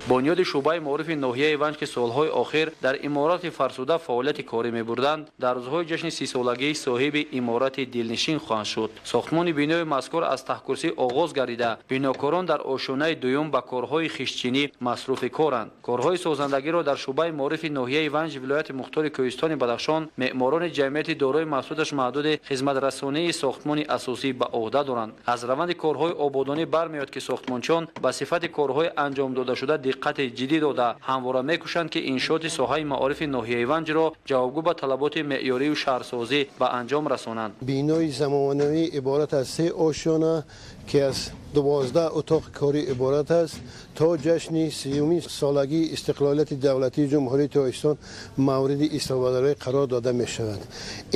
Бунёди шӯъбаи маорифи ноҳияи Ванҷ, ки солҳои охир дар иморати фарсуда фаъолияти корӣ мебурданд, дар рӯзҳои ҷашни 30-солагӣ соҳиби иморати дилнишин хоҳанд шуд. Сохтмони бинои мазкур аз таҳкурсӣ оғоз гардида, бинокорон дар ошёнаи дуюм ба корҳои хиштчинӣ масруфи коранд. Корҳои созандагиро дар шӯъбаи маорифи ноҳияи Ванҷ вилояти мухтори Кӯҳистони Бадахшон меъморони ҷамъияти дорои маҳсудаш маҳдуди хизматрасонии сохтмони асосӣ ба уҳда доранд. Аз раванди корҳои ободонӣ бармеояд, ки сохтмончиён ба сифати корҳои анҷом додашуда диққати ҷиддӣ дода, ҳамвора мекӯшанд, ки иншооти соҳаи маорифи ноҳияи Ванҷро ҷавобгӯ ба талаботи меъёрию шаҳрсозӣ ба анҷом расонанд. Бинои замонавӣ иборат аз се ошёна, ки аз 12 утоқи корӣ иборат аст, то ҷашни 30-умин солагии истиқлолияти давлатии Ҷумҳурии Тоҷикистон мавриди истифодарӣ қарор дода мешавад.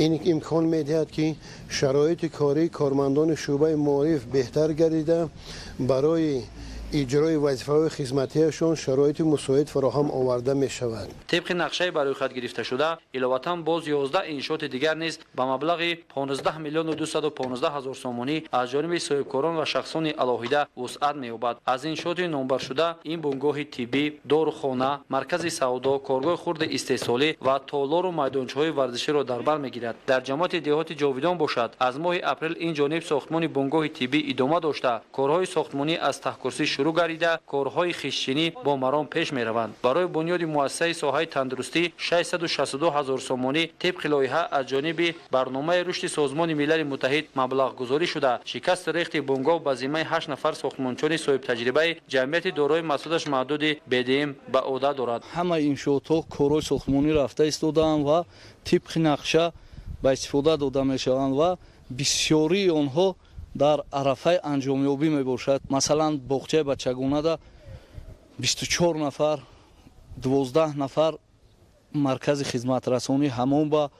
Ин имкон медиҳад, ки шароити кории кормандони шӯъбаи маориф беҳтар гардида, барои иҷрои вазифаҳои хизматиашон шароити мусоид фароҳам оварда мешавад. Тибқи нақшаи ба рӯйхат гирифташуда, иловатан боз 11 иншооти дигар низ ба маблағи 15 миллиону 215 ҳазор сомонӣ аз ҷониби соҳибкорон ва шахсони алоҳида вусъат меёбад. Аз иншооти номбаршуда ин бунгоҳи тиббӣ, дорухона, маркази савдо, коргоҳи хурди истеҳсолӣ ва толору майдончаҳои варзиширо дар бар мегирад. Дар ҷамоати деҳоти Ҷовидон бошад, аз моҳи апрел ин ҷониб сохтмони бунгоҳи тиббӣ идома дошта, корҳои сохтмонӣ аз таҳкурсӣ шурӯъ гардида, корҳои хиштчинӣ бо маром пеш мераванд. Барои бунёди муассисаи соҳаи тандурустӣ 662 ҳазор сомонӣ тибқи лоиҳа аз ҷониби барномаи рушди Созмони Милали Муттаҳид маблағгузорӣ шуда, шикасти рехти бунгоҳ ба зиммаи ҳашт нафар сохтмончони соҳибтаҷрибаи ҷамъияти дорои масъулияташ маҳдуди БДМ ба уҳда дорад. Ҳамаи иншоотҳо корҳои сохтмонӣ рафта истодаанд ва тибқи нақша ба истифода дода мешаванд ва бисёрии онҳо дар арафаи анҷомёбӣ мебошад. Масалан, боғчаи бачагонада 24 нафар, 12 нафар, маркази хизматрасонӣ ҳамон ба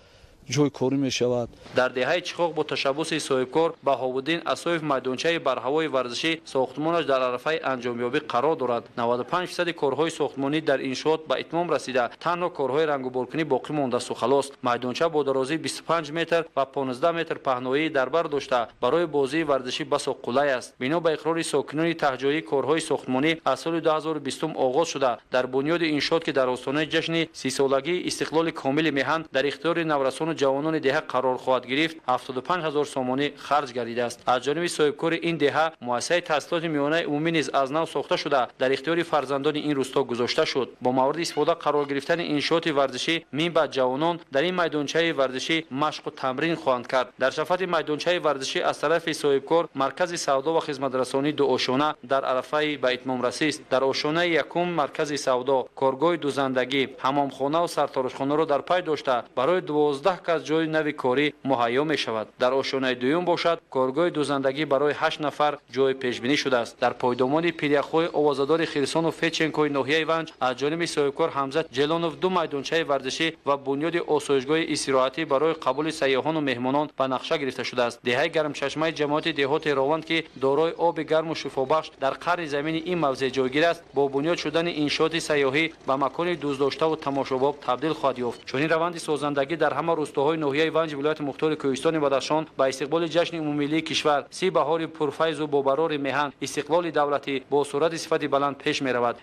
ҷой корӣ мешавад. Дар деҳаи Чихоқ бо ташаббуси соҳибкор Баҳовуддин Асоев майдончаи барҳавои варзишӣ сохтмонаш дар арафаи анҷомёбӣ қарор дорад. 95 фисади корҳои сохтмонӣ дар иншоот ба итмом расида, танҳо корҳои рангуборкунӣ боқӣ мондасту халос. Майдонча бо дарозии 25 метр ва 15 метр паҳноӣ дар бар дошта, барои бозии варзишӣ басо қулай аст. Бино ба иқрори сокинони таҳҷоӣ, корҳои сохтмонӣ аз соли 2020 оғоз шуда, дар бунёди иншоот, ки дар остонаи ҷашни 30-солагии истиқлоли комили меҳан дар ихтиёри наврасону ҷавонони деҳа қарор хоҳад гирифт, 75 ҳазор сомонӣ харҷ гардидааст. Аз ҷониби соҳибкори ин деҳа муассисаи таҳсилоти миёнаи умумӣ низ аз нав сохта шуда, дар ихтиёри фарзандони ин рӯсто гузошта шуд. Бо мавриди истифода қарор гирифтани иншооти варзишӣ, минбаъд ҷавонон дар ин майдончаи варзишӣ машқу тамрин хоҳанд кард. Дар шафати майдончаи варзишӣ аз тарафи соҳибкор маркази савдо ва хизматрасонии дуошёна дар арафаи ба итмом расист. Дар ошёнаи якум маркази савдо, коргоҳи дузандагӣ, ҳамомхонаву сарторошхонаро дар пай дошта, барои 12 кас ҷои нави корӣ муҳайё мешавад. Дар ошёнаи дуюм бошад, коргоҳи дузандагӣ барои ҳашт нафар ҷой пешбинӣ шудааст. Дар пойдомони пиряхҳои овозадори Хирсону Федченкои ноҳияи Ванҷ аз ҷониби соҳибкор Ҳамзат Ҷелонов ду майдончаи варзишӣ ва бунёди осоишгоҳи истироҳатӣ барои қабули сайёҳону меҳмонон ба нақша гирифта шудааст. Деҳаи Гармчашмаи ҷамоати деҳоти Рованд, ки дорои оби гарму шифобахш дар қаъри замини ин мавзеъ ҷойгир аст, бо бунёд шудани иншооти сайёҳӣ ба макони дӯстдоштаву тамошобоб табдил хоҳад ёфт. Чунин раванди созандагӣ дар ҳама рӯстоҳои ноҳияи Ванҷи вилояти мухтори Кӯҳистони Бадахшон ба истиқболи ҷашни умумимиллии кишвар, 30 баҳори пурфайзу бобарори меҳан, истиқлоли давлатӣ бо суръати сифати баланд пеш меравад.